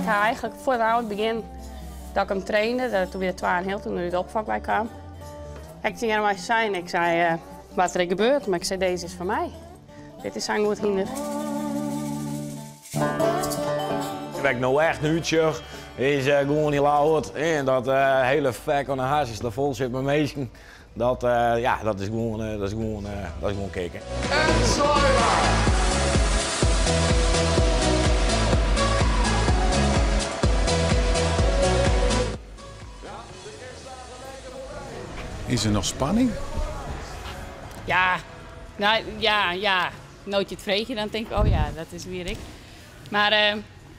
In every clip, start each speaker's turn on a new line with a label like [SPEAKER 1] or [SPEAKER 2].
[SPEAKER 1] ha eigentlik foar it begjin dat ik him trainde, dat toen wie er twa en heal toen er út de opfok wei kaam, ha ik tsjin him sein, ik sei, wat der ek gebeurt, mar ik sei, dizze is foar my. Dit is sa'n goed hynder.
[SPEAKER 2] Wêr't ik no echt nei útsjoch is gewoan yn Ljouwert en dat hele fek oan de Harses dat fol sit mei minsken. Dat, ja, dat is gewoan, dat is gewoan, dat is gewoan kicken.
[SPEAKER 3] En Saiba!
[SPEAKER 4] Is der noch spanning?
[SPEAKER 1] Ja, no ja, ja. No't je it freegje, dan tink ik, oh ja, dat is wier ek. Mar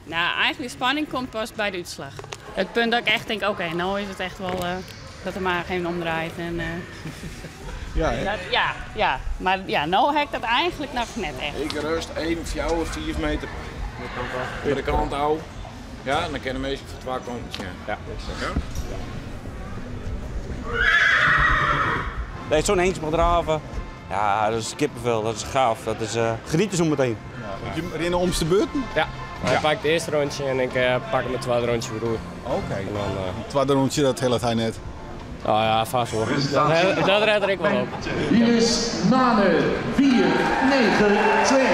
[SPEAKER 1] no, eigentlik de spanning komt pas by de útslach. It punt dat ik echt tink, oké, no is it echt wol dat de mage even omdraait. En,
[SPEAKER 4] Ja, hè?
[SPEAKER 1] dat, ja, ja. Mar ja, no ha ik dat eigentlik noch net echt.
[SPEAKER 5] Ik rust even 4, 5 meter by de kant ôf. Ja, en dan kinne de minsken fan twa kanten sjen.
[SPEAKER 2] Ja.
[SPEAKER 5] Ja?
[SPEAKER 6] Nee, zo'n hengst mag draven. Ja, dat is kippenvel, dat is gaaf. Dat is genieten zo meteen.
[SPEAKER 4] Ja. Je rinne omste beurten?
[SPEAKER 7] Ja. Hy pakt it earste rûntsje en ik pak him it twadde rûntsje wer oer.
[SPEAKER 4] Oké.
[SPEAKER 7] En dan,
[SPEAKER 4] It twadde rûntsje, dat hellet hy net.
[SPEAKER 7] Oh ja, fêst wol. Dat rêdt er ek wol op.
[SPEAKER 3] Hier is Nane 4, 9, 2.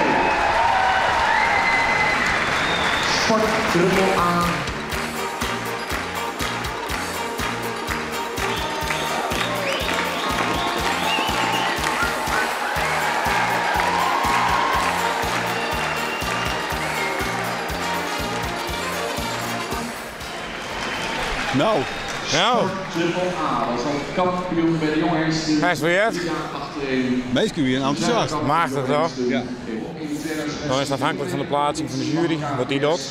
[SPEAKER 3] Sportdruppel A.
[SPEAKER 4] Nou.
[SPEAKER 5] Nou.
[SPEAKER 3] Triple A was al kampioen by de jonge
[SPEAKER 5] Hij is weer.
[SPEAKER 4] Minsken wiene entûsjast.
[SPEAKER 5] Machtich toch?
[SPEAKER 4] Ja.
[SPEAKER 5] Dan is it afhanklik fan de pleatsing fan de jury, wat dy docht.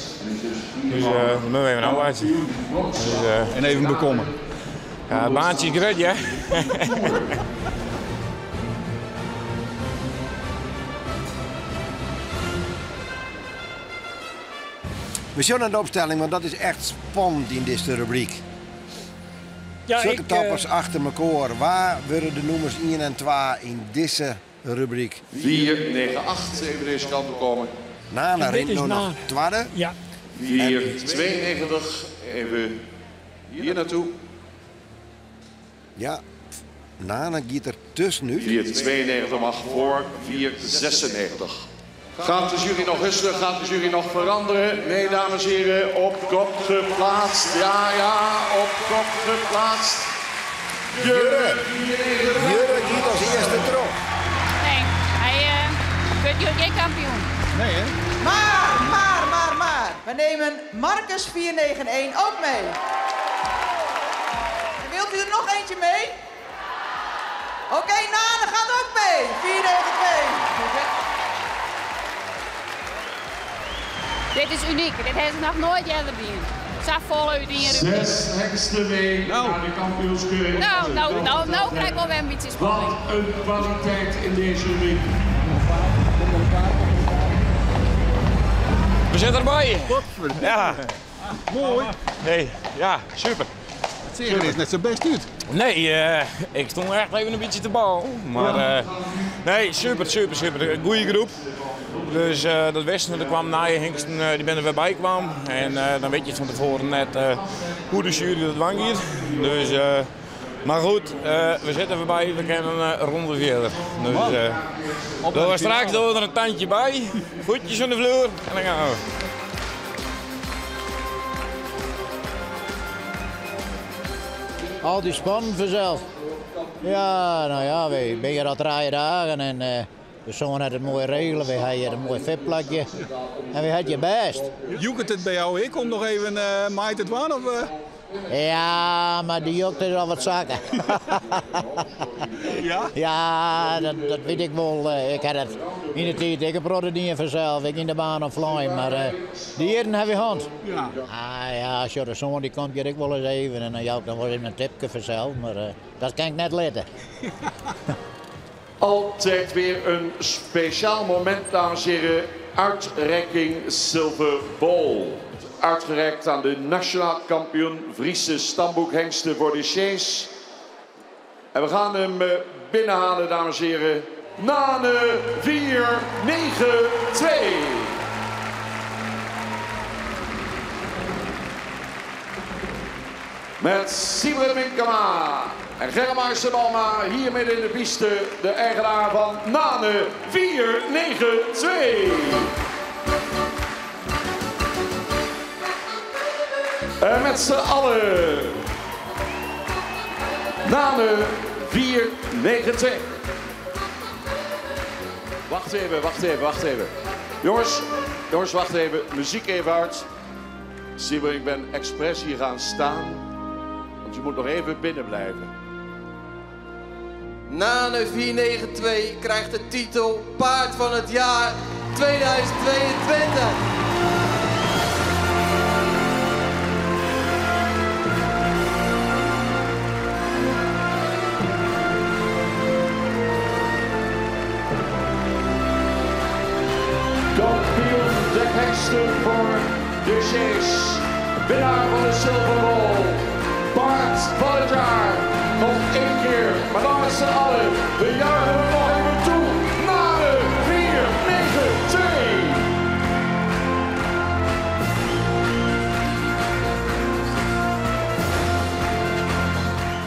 [SPEAKER 5] Dus dat moatte we even ôfwachtsje. Dus,
[SPEAKER 4] En even bekomme.
[SPEAKER 5] Ja, it baantsje is grut, ja.
[SPEAKER 8] We sjogge nei de opstelling, want dat is echt spannend yn dizze rubryk.
[SPEAKER 9] Ja,
[SPEAKER 8] Sokke
[SPEAKER 9] ik,
[SPEAKER 8] toppers achter mekoar. Wa wurde de nûmers 1 en 2 yn dizze rubryk?
[SPEAKER 3] 4, 9, 8, even deze kant op komen.
[SPEAKER 8] Nane
[SPEAKER 9] Dit
[SPEAKER 8] rint
[SPEAKER 9] is
[SPEAKER 8] no noch
[SPEAKER 9] Nane.
[SPEAKER 8] twadde.
[SPEAKER 9] Ja.
[SPEAKER 3] 4, 92, even hier naartoe.
[SPEAKER 8] Ja, Nane giet der tuskenút.
[SPEAKER 3] 4, 92 mag voor 4, 96. Gaat de jury nog wisselen? Gaat de jury nog veranderen? Nee, dames en heren, op kop geplaatst. Ja, ja, op kop geplaatst. Jurre.
[SPEAKER 8] Jurre giet as earste troch.
[SPEAKER 1] Nee, hy wurdt hjoed gjin kampioen.
[SPEAKER 4] Nee, hè?
[SPEAKER 10] Maar, maar, maar, maar. We nemen Marcus 491 ook mee. En wilt u er nog eentje mee? Oké, Nane gaat ook mee. 492.
[SPEAKER 1] Dit is unyk. Dit ha se noch noait earder dien. Safolle út ien rubryk.
[SPEAKER 3] Zes hengsten mee naar de kampioenskeuring.
[SPEAKER 1] No, no, no, no krij ik wol wer in bytsje spanning.
[SPEAKER 3] Wat een kwaliteit in deze rubriek.
[SPEAKER 5] We sitte derby. Ja.
[SPEAKER 4] Moai.
[SPEAKER 5] Hey, ja, super.
[SPEAKER 4] It seach der net sa bêst út.
[SPEAKER 5] Nee, ik stond echt even in bytsje te balen. Mar nee, super, super, super. In goede groep. Dus dat wisten we. Der kwamen nije hengsten, dy binne der wer by kaam. En dan witte je fan tefoaren net hoe't de sjuery dat dwaan giet. Dus, mar goed, we sitte derby. We kinne in ronde fierder. Dus dogge we straks dogge we der in tandje by. Fuotsjes oan de floer en dan gean we.
[SPEAKER 11] Altyd spannend fansels. Ja, no ja, wy binne hjir al trije dagen en de soan hat it moai regele. Wy ha hjir in moai VIP-plakje en wy ha it hjir bêst.
[SPEAKER 4] Jokket it by jou ek om noch even mei te dwaan? Of?
[SPEAKER 11] Ja, mar dy jokte is al wat sakke.
[SPEAKER 4] Ja?
[SPEAKER 11] Ja, dat wit ik wol. Ik ha dat yn de tiid ek in protte dien fansels, ek yn de baan opflein, mar dy jierren ha wy hân.
[SPEAKER 4] Ja.
[SPEAKER 11] Ah ja, sjoch, de soan dy komt hjir ek wol ris even en dan jou ik dan wol even in tipke fansels, mar dat kin ik net litte.
[SPEAKER 3] Altijd weer een speciaal moment, dames en heren. Uitreiking Silver Bol. Uitgereikt aan de nationaal kampioen Friese stamboekhengsten voor de sjees. En we gaan hem binnenhalen, dames en heren. Nane 4, 9, 2. Met Sybren Minkema en Gerrit Marcel Balma hier midden in de piste. De eigenaar van Nane 492. En met z'n allen. Nane 492. Wacht even, wacht even, wacht even. Jongens, jongens, wacht even. Muziek even uit. Sybren, ik ben expres hier gaan staan. Want je moet nog even binnen blijven.
[SPEAKER 10] Nane 492 krijgt de titel Paard van het Jaar 2022.
[SPEAKER 3] Kampioen de hengsten voor de Sjees. Winnaar van de Silver Bowl. Paard van het jaar. Nog één keer, maar dan met z'n allen. We juichen hem nog even toe. Nane 492.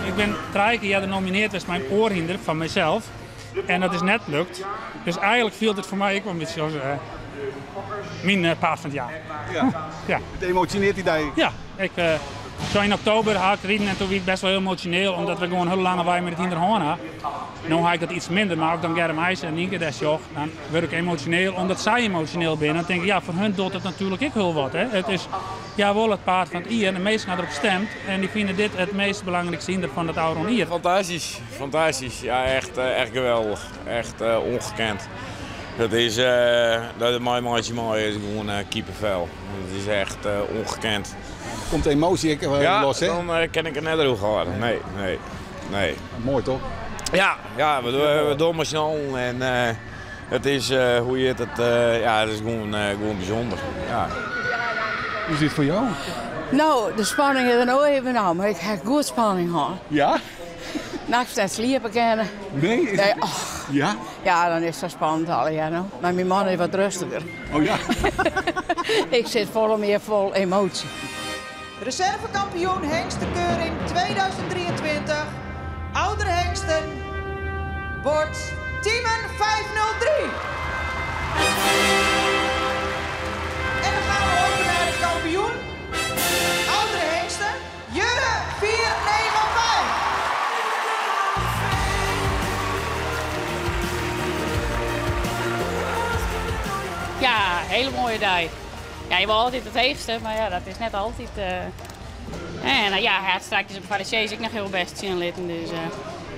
[SPEAKER 12] Ik ben drie keer genomineerd was mijn oorhinder van mezelf. En dat is net lukt. Dus eigenlijk viel het voor mij ook wel een beetje als mijn paard van het jaar.
[SPEAKER 4] Ja.
[SPEAKER 12] Ja.
[SPEAKER 4] Het emotioneert idee.
[SPEAKER 12] Ja, ik, zo in oktober had ik rijden en toen werd ik best wel heel emotioneel, omdat we gewoon heel lange wij met het in de hand hadden. Nu had ik dat iets minder, maar ook dan Germ IJs en Nienke Desjoch, dan word ik emotioneel omdat zij emotioneel zijn. Dan denk ik, ja, voor hun doet het natuurlijk ook heel wat. Hè. Het is ja, wel het paard van het ier en de meesten hebben erop gestemd en die vinden dit het meest belangrijkste hinder van het oude ier.
[SPEAKER 5] Fantastisch, fantastisch. Ja, echt geweldig. Echt ongekend. Dat is dat is mooi, mooi, mooi. Het is gewoon kippenvel. Het is echt ongekend.
[SPEAKER 4] Komt de emotie ook
[SPEAKER 5] Ja,
[SPEAKER 4] los, hè?
[SPEAKER 5] dan ken ik het net hoe geworden. Nee, nee, nee.
[SPEAKER 4] Mooi toch?
[SPEAKER 5] Ja, ja, we doen maar snel en het is, hoe je het, het ja, het is gewoon bijzonder. Ja.
[SPEAKER 4] Hoe is dit voor jou?
[SPEAKER 13] Nou, de spanning is er nou even aan, maar ik heb goed spanning gehad.
[SPEAKER 4] Ja?
[SPEAKER 13] Nachts net slapen kunnen.
[SPEAKER 4] Nee? Is
[SPEAKER 13] Nee,
[SPEAKER 4] het-
[SPEAKER 13] och.
[SPEAKER 4] Ja?
[SPEAKER 13] Ja, dan is dat spannend al, ja, nou. Maar mijn man is wat rustiger.
[SPEAKER 4] Oh ja?
[SPEAKER 13] Ik zit vol meer vol emotie.
[SPEAKER 10] Reservekampioen hengstenkeuring 2023, oudere hengsten, wordt Tiemen 503. En dan gaan we over naar de kampioen, oudere hengsten, Jurre 495.
[SPEAKER 1] Ja, hele mooie dag. Ja, je wil altijd het heegste, maar ja, dat is net altijd. En ja, hij had straks op Farisees ook nog heel best zien liggen, dus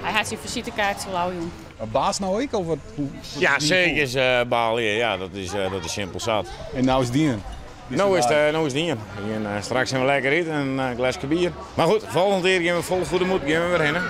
[SPEAKER 1] hij had zijn visitekaart zo lauw, jong.
[SPEAKER 4] Maar baas nou ik of wat? Hoe,
[SPEAKER 5] Ja, zeker is baal hier. Ja, dat is simpel zat.
[SPEAKER 4] En nou is Dien.
[SPEAKER 5] Nou is het, nou is Dien. En straks zijn we lekker eten en een glaasje bier. Maar goed, volgende keer gaan we vol goede moed gaan we weer heen. Hè?